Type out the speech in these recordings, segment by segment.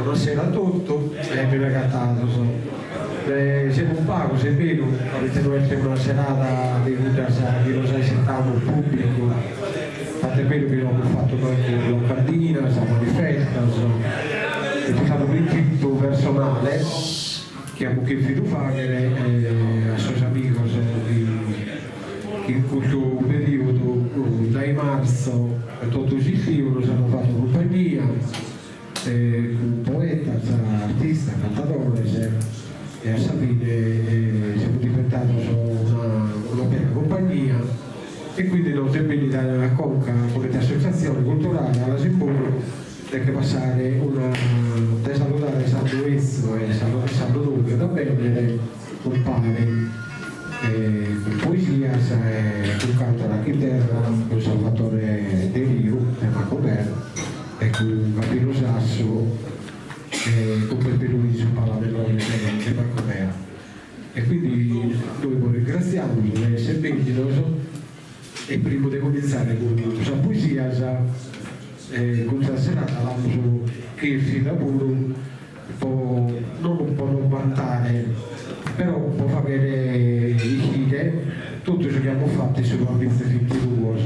Bonasera a totu e bene agatados. Semus pagos, est beru, poita no est una serada de cuddas chi nos aisetamus pùblicu, tant'est beru chi no amus fatu mancu locandinas, manifestos, est istadu un'invitu personale chi amus chèrfidu fàghere a sos amigos chi chi in custu perìodu dae martzu totu s'istiu nos ant fatu cumpagnia cun poetas, artistas, cantadores e a sa fine semus diventados una una bella cumpagnia e quindi nos est bennida a conca comente associatzione culturale Alas in Bolu de che passare una de saludare s'annu 'etzu e s'annu nou chi at a bennere umpare cun poesias e cun cantos a chiterra cun Salvatore Deriu de Macomer e cun Gavino Sassu e cun Peppe Luisu Palamelone de Macomer. E quindi nois bos ringratziamus de esser bennidos e primu de comintzare cun sas poesias custa serada l'amus cherfida puru po non po nos bantare, però po faghere ischire totu su chi amus fatu in su duamiza e bintiduos.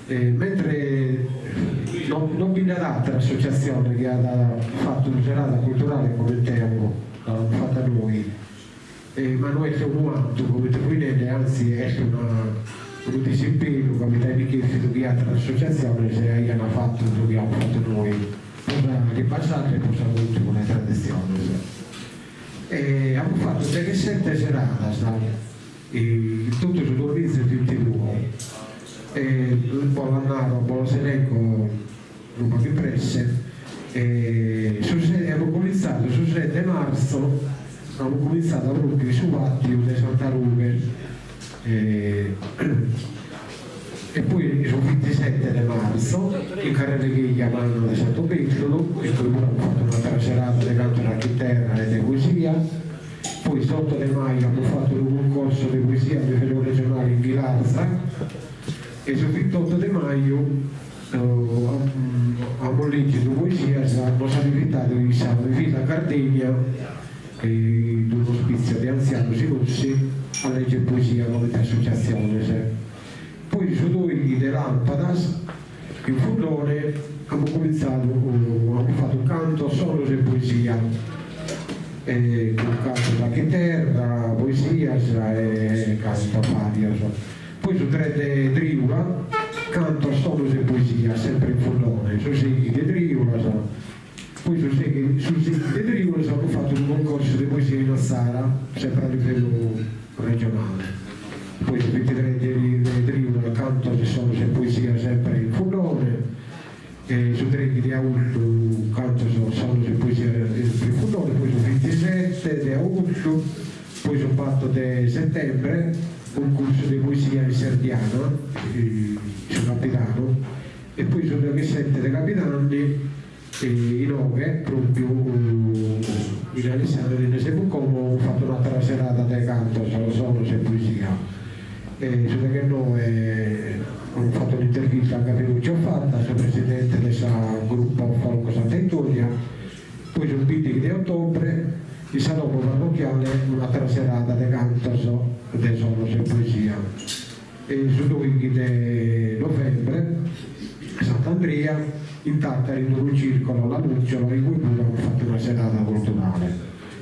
Mentre no no bi nd'at atera associatzione chi at fatu una serada culturale comente l'amus fata nois, ma no est unu 'antu comente fui nende, anzi est una unu disisperu ca poita aimis cherfidu chi ateras associatziones aian fatu su chi amus fatu nois po sa limba sarda e po sa cultura e traditziones. E amus fatu deghessete seradas in totu su duamiza e bintiduos e bos las naro, bos las elenco unu pagu in presse, e su amus comintzadu su ses de martzu, amus comintzadu propriu in su patiu de Santa Rughe e poi su bintisette de martzu in carrera 'e Cheja Manna de Santu Bètulu, in cui puru amus fatu un'atera serada de cantos a chiterra e de poesia, poi s'otto de maju amus fatu unu cuncorsu de poesia a livellu regionale in Ghilarza e su bintotto de maju amus lègidu poesias, nos ant invitadu in sa Villa Gardenia in unu ospìtziu de antzianos in Ossi a lègere poesia comente associatziones. Poi su doighi de làmpadas in Fundone amus comintzadu, amus fatu cantos, sonos e poesia, cun cantos a chiterra, poesias e cantos vàrios. Poi su tres de trìula, cantos, sonos e poesias, sempre in Fundone, su seighi de trìulas, poi su seighi su seighi de trìulas amus fatu unu concorsu de poesia in Atzara, sempre a livellu regionale. Poi su bintitres de trìulas, cantos e sonos e poesia sempre in Fundone, e su treighi de austu, cantos, sonos e poesia sempre in Fundone, poi su bintisette de austu, Poi su bator de settembre cuncursu de poesia in Serdiana, in su Campidanu, e poi su deghessette de cabidanni inoghe propriu in Alessandria inue semus como amus fatu un'atera serada de cantos, sonos e poesia. E su deghennoe amus fatu un'intervista a Gavinuccio Fadda, su presidente de sa gruppo folk Santa Itoria, Poi su bindighi de ottobre in sa domo parrochiale un'àtera serada de cantos, de sonos e poesia. E su doighi de novembre, Sant'Andria, in Tàtari in unu circolo La Lucciola in cui puru amus fatu una serada culturale.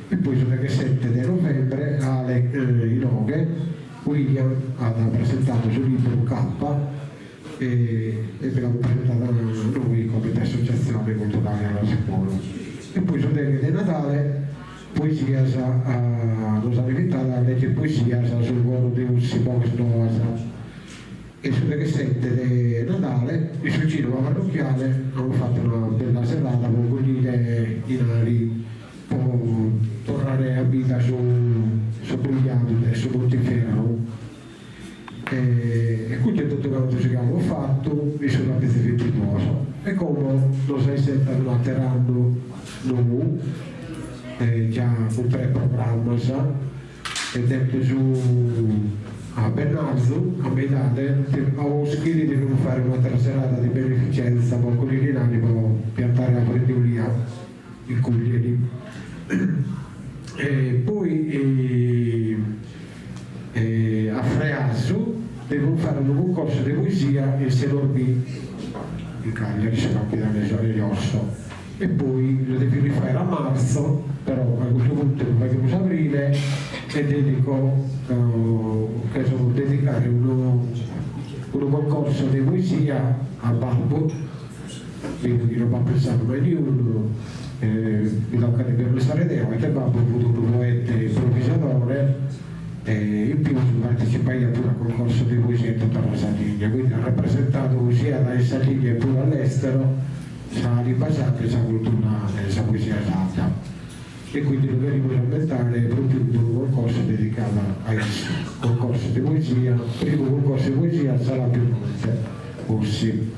E poi su deghessete de novembre Ale inoghe William at presentadu su libru Kappa e bi l'amus presentada nois comente associatzione culturale Alas in Bolu. E poi su deghe de Nadale poesias nos an invitada a leger poesias su coro de Ossi Boghes Noas e su deghessete de Nadale in su cinema parrochiale amus fatu una bella serada po collire dinari po torrare a vida su su brulladu de su Montiferru E custu est totu cantu su chi amus fatu in su duamizaebintiduos. E como nos aisetat un'ater'annu nou, già cun tres programmas, e depeus a bennarzu, a meidade, a Oschiri devimus fare un'atera serada de beneficenza po collire dinari po piantare àrbores de olia. in Cuglieri. E poi a frearzu devo fare unu cuncorsu de poesia in Senorbì, in Cagliari, su Campidanesu de giosso. E poi lu devimus fagher a marzo, però a custu puntu lu faghimus abrile e dedico, cherzo dedicare unu unu concorso de poesia a babbu, bidu chi non b'at pensadu mai niunu, mi tocat de bi pensare deo, poite babbu fut unu poete improvvisadore e in pius partecipaiat puru a concorsos de poesia in tota sa Sardigna, quindi at rapresentadu siat in Sardigna e puru all'estero sa limba sarda e sa cultura e sa poesia sarda e quindi lu cherimus ammentare propriu cun unu concorsu dedicadu a issu, concorsu de poesia, primu concorsu de poesia Sala Piemonte Ossi.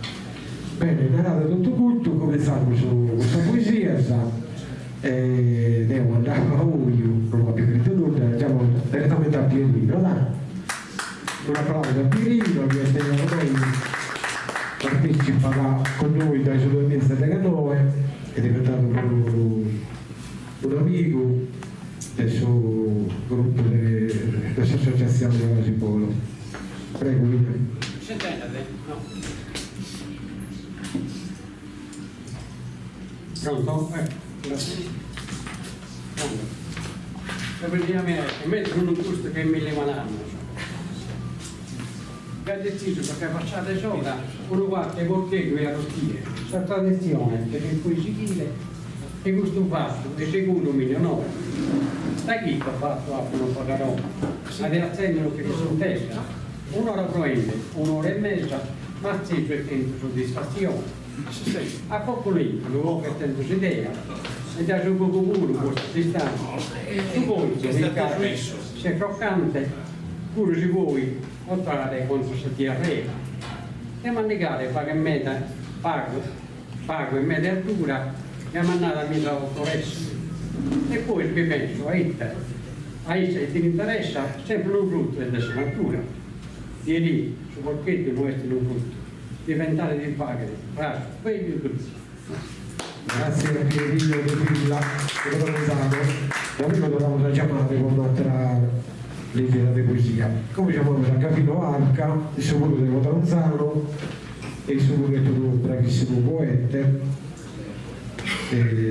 Bene, naradu totu custu, cominzamus cun sas poesias e deo andao a oju, non b'apo iscritu nudda, andiamo direttamente a Pierino, dai. Un applauso a Pierino chi est ormai partecipat cun nois dae su duamiza e deghennoe, est diventadu unu unu amigu de su gruppu de de s'associatzione Oasipolo. Prego Pino. S'intendet? No. Pronto? Grazie. Sa poesia mea est menzus unu gustu che milli malannos. Gai detzisu pro che passare s'ora unu quartu 'e porcheddu 'e arrostire, sa traditzione devet poi sighire e custu fattu 'e seguru mi nde onoro. Da chito fattu apo unu fogarone, ma de atzender no fit s'intesa, un'ora proende, un'ora e mesa, m'atzesu e tentu soddisfatzione. A fogu lentu lu coghet tenzo s'idea e dae su fogu puru postu a distante su porcu in casu siet croccante puru si poi ottare contra sa diarrea de mandigare faghet meda pagu pagu e meda 'erdura mi at nadu a mie sa dottoressa e poi bi penso a ite a issa ite l'interessa sempre unu fruttu est de sa natura Pierì su porcheddu no est unu fruttu Diventare ti faghet rassu, bellu e bruttu. Grazie a Pierino De Villa de Codronzanu, da unu torramus a giamare po un'atera leggida de poesia. Como giamamus a Gavino Arca, issu puru de Codronzanu e issu puru est unu bravissimu poete.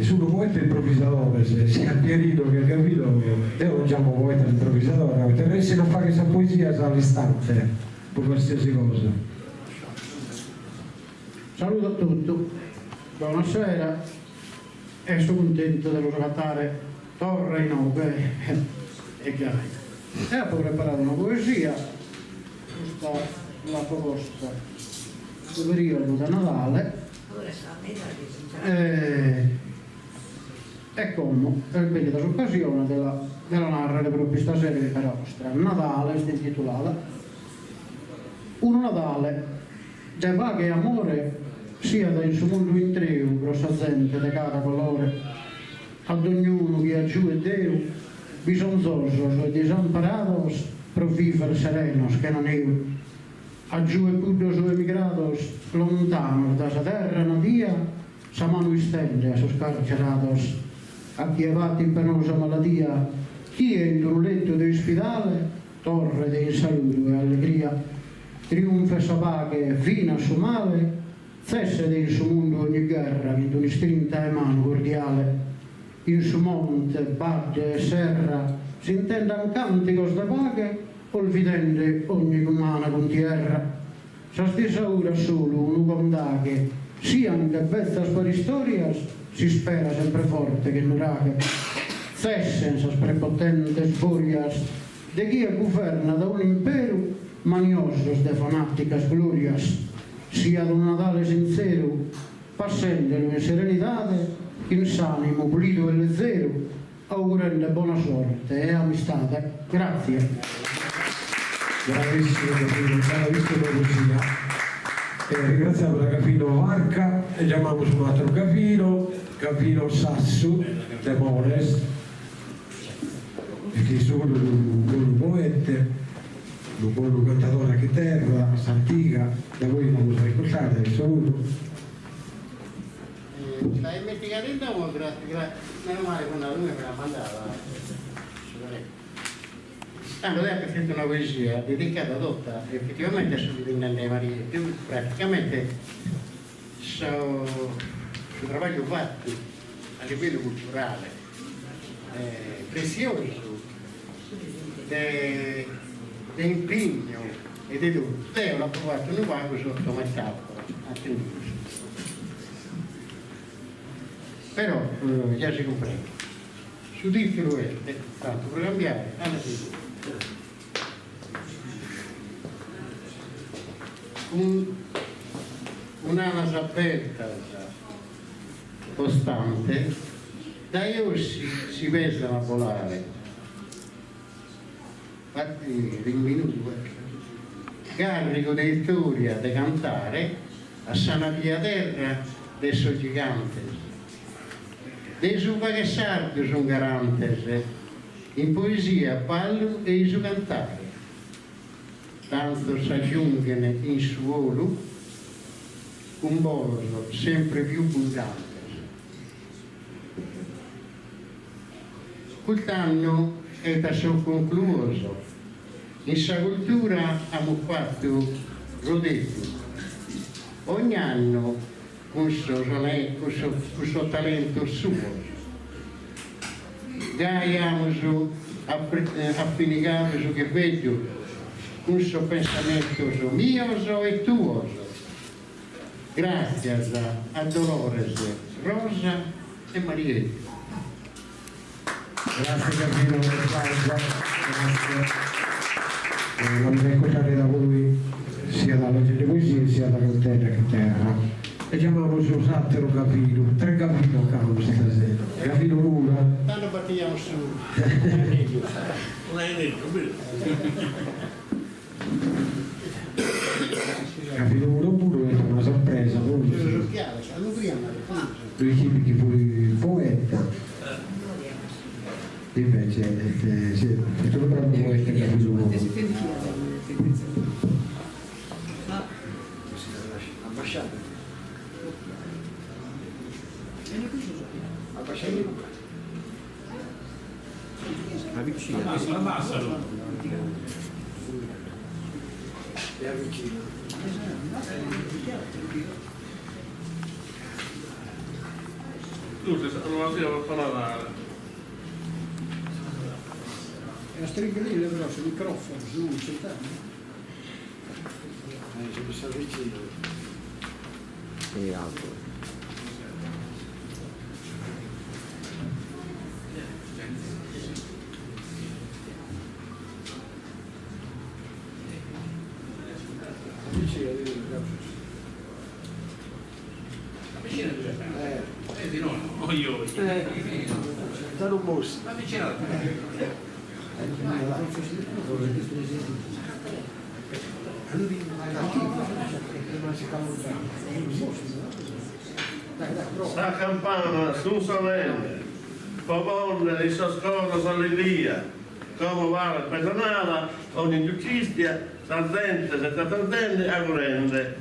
Sunu poetas improvisadores, siat Pierino che Gavino, deo los giamo poetas improvisadores, poita resessin a fagher sas poesias all'istante. Po qualsiasi cosa. Saludu a totu, bonasera e so cuntentu de bos agatare torra inoghe e gai. E apo preparadu una poesia, custa l'apo posta in su periodu de Nadale e E como est bennida s'ocasione de la de la nàrrere pròpiu istasera in cara 'ostra. Nadale est intitulada. Unu Nadale de paghe e amore siat in su mundu intreu pro sa zente de cada colore. A dognunu chi agiuet Deu, bisonzosos e disamparados pro viver serenos chena neu. Agiuet cuddos emigrados lontanos da sa terra nadia Sa manu istende a sos carcerados, a chie patit penosa maladia, chie in d'unu lettu de ispidale torret in saludu e allegria. Triunfet sa paghe fina a su male, tzesset in su mundu ogni gherra chin d'un'istrinta 'e manu cordiale. In su monte, badde e serra s'intendan cantigos de paghe olvidende ogni umana cuntierra. Sas disauras solu unu condaghe, sian che betzas paristorias, s'ispera sempre forte che nuraghe. Tzessen sas prepotentes vòglias de chie guvernat un'imperu, maniosos de fanaticas glorias. Siat unu Nadale sintzeru, passendelu in serenidade, chin s'animu pulidu e lezeru, Augurende bona sorte e amistade. Grazie. Bravissimo Gavino, bravissima poesia. E ringraziamo da Gavino Arca e giamamus unu atteru Gavino, Gavino Sassu de Mores, chi issu puru unu bonu poete, unu bonu cantadore a chiterra, s'antiga, da poi l'amus a iscurtare issu puru. L'ai dimenticata in domo, meno male che lui me l'ha mandata su telefono. Tando deo apo iscritu una poesia dedicada tota effettivamente a su chi fit nende Marieddu, praticamente su su trabagliu fatu a livellu culturale pretziosu de de impignu e de totu, deo l'apo fatu unu pagu sotto metafora, ateru custu. Però ja si cumprendet. Su tìtulu est, tantu pro cambiare, Alla figura. Cun cun alas abertas costante dae Ossi si pesan a bolare. Rimbinudu Gàrrigu de istòria de cantare a sa nadia terra de sos gigantes. De su fagher sardu sun garantes in poesia, ballu e in su cantare. Tantos s'aggiunghen in su 'olu cun bolos sempre pius bundantes. Cust'annu est a sos concluos, in sa cultura amus fatu rodeddu. Ogn'annu cun sos cun sos talentos suos. Gai amus afinigadu su cherveddu cun sos pensamentos mios e tuos, gràtzias a Dolores, Rosa e Marieddu. Grazie Gavino Claudia, grazie. L'avete incontrare da voi sia da leggere poesie sia da cantare a chitarra. E chiamamus s'àteru Gavinu, tre Gavino ch'amus istasera. Gavino Mura. Tando batiamus su aneddu. Un'aneddu, beh. Gavino Mura puru est una sorpresa, Lu ischimis chi fut poeta, invece est est unu bravu poeta Gavino Mura. Sa campana sun sonende po ponnere in sos coros allegria, como paret perdonada ogni ingiustissia, sa zente s'est atentende e augurende.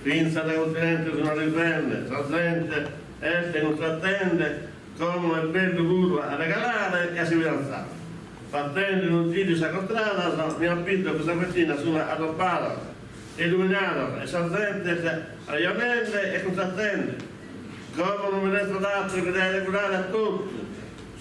Fintzas dae continente sun arrivende, sa zente est cuntrattende, como est bellu puru a regalare e a si fidanzare. Fattende unu giru in sas contradas mi abizo chi sas festinas sun adobbadas e illuminadas e sa zente est arrejonende e cuntrattende. Como non mi restat atteru che de augurare a totu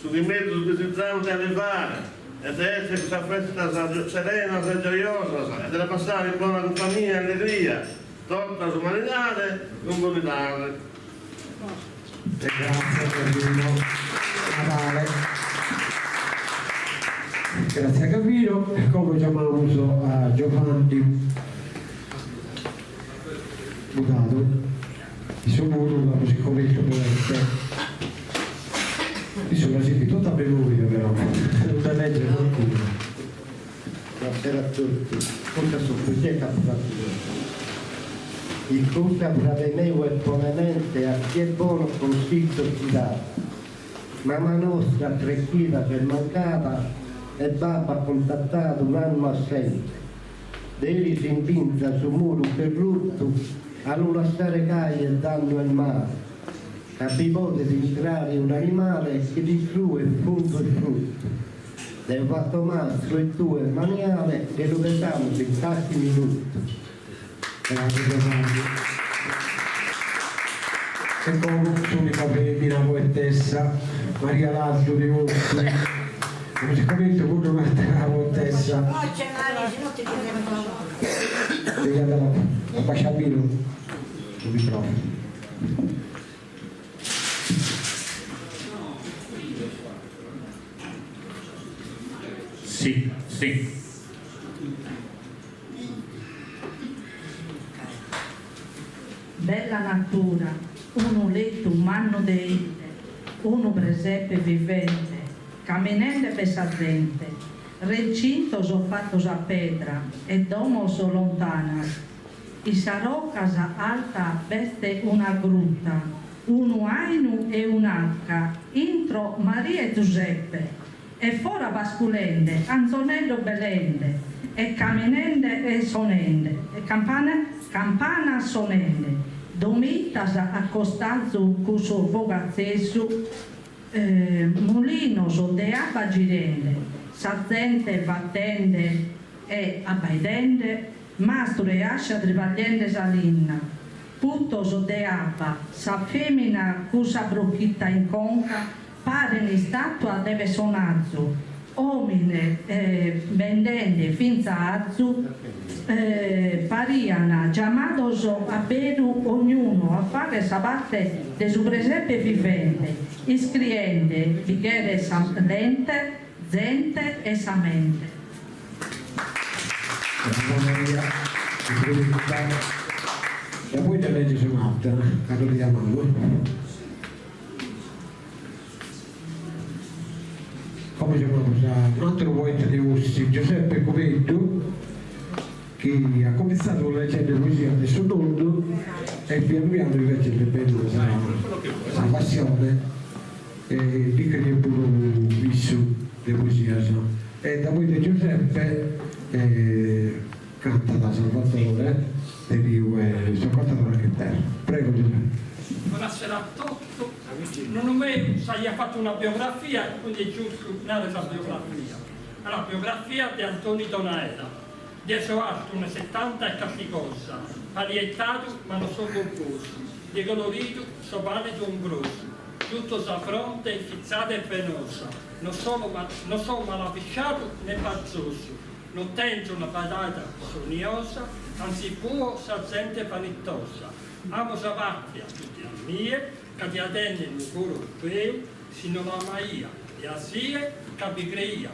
su chi mezus disizan de arrivare e de esser cussas festas serenas e gioiosas e de la passare in bona cumpagnia e allegria tota s'umanidade cun bonidade. E gratzias Gavino Nadale. Gratzias Gavino e como giamamus a Giovanni Mudadu, issu puru l'amus iscobertu poete. Issu l'at iscritu totu a memoria però, non nde legget mancu una. Buonasera a tutti, custa est sa poesia chi apo fatu deo. Isculta frade meu e pone mente a chie bonos consizos ti dat. Mama nostra tres chidas est mancada e babbu at cuntatadu un'annu assente. Deris in binza su muru ch'est ruttu a lu lassare gai est dannu e male. Ca bi podet intrare un'animale chi distruet fundu e fruttu. Deo fatto mastru e tue maniale nde lu pesamus in carchi minutu. Grande Giovanni. E como s'unica femina poetessa, Maria Lasdu de Ossi. Amus connotu puru un'atera poetessa. Abbasciabilu su microfono. Si, si. Bella natura, unu letu mannu de 'ide, unu presepe vivente, caminende b'est sa zente, recintos fatos a pedra e domos lontanas, In sa rocas alta b'est una gruta, unu ainu e un'aca, intro Maria e Zuseppe, e fora pasculende, anzoneddos belende, e caminende e sonende, e campanas sonende, domitas a costazu cun su fogu atzesu, mulinos de abba girende, sa zente fatende e abbaidende, Mastru 'e ascia tribagliende sa linna, putos de abba, sa femina cun sa brocchitta in conca paren istatua de pessonazu, omine bendende finza azu, parian giamados abberu ognunu a fagher sa parte de su presepe vivente, iscriende bi cheret sa lente, zente e sa mente. E poi nde legges un'atera, cando ti giamamus. Como giamamus a un'ateru poeta de Ossi, Giuseppe Cubeddu, chi at comintzadu leggende poesias de su nonnu e pianu pianu invece l'est bennida sa passione e nd'iscriet puru issu de poesias. E daboi de Giuseppe cantat Salvatore Deriu e su cantadore anche terra. Prego Giuseppe. Bonasera a totu. Nonnu meu s'aiat fatu una biografia e quindi est giustu nare sa biografia. Allora, biografia de Antoni Donaera. Deo so artu unu e setanta e carchi cosa, parietadu ma no so gobbosu, de coloridu so palidu umbrosu, Giuto sa fronte fitzada e venosa, no solo no so malavisciadu ne pazosu, no tenzo una faedada soniosa, anzi fuo sa zente vanitosa. Amo sa patria pius de a mie, ca dia tenner unu coro feu si no l'amaia de asie ca bi creia.